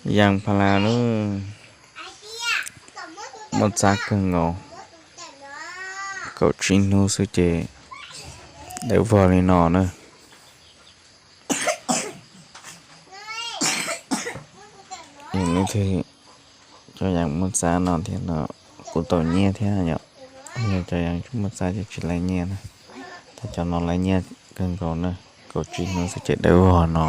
Yam pha las na, muaj txab kawg nkaus, kaum tsib hnub xwb ces dawb vog li no na. Cov yam muaj txab no thiab no kuv tau nyiaj thiab yom. Yog cov yam tsis muaj txab ces tsis laib nyiaj na, tab cov no laib nyiaj kawg nkaus na, kaum tsib hnub xwb ces dawb vog no.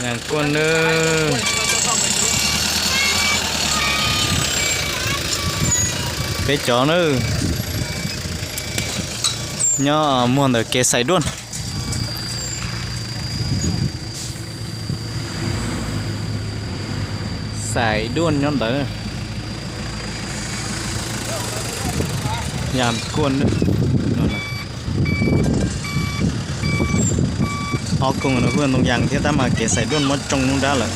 Yam kuaj nawb, peb cov nawb, nyob muag ntawm kev Xais Duaj. Xais Duaj nyob ntawd. Yam kuaj, ob koog no kuj ntoo yas thiab tab mas kev Xais Duaj muab tsoo nruab nrab lawm.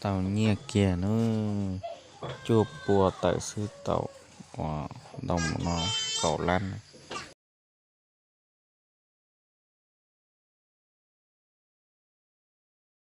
Tau nyiaj kiag na, cuaj pua tawm xwb tau ntau mus no kaum lab.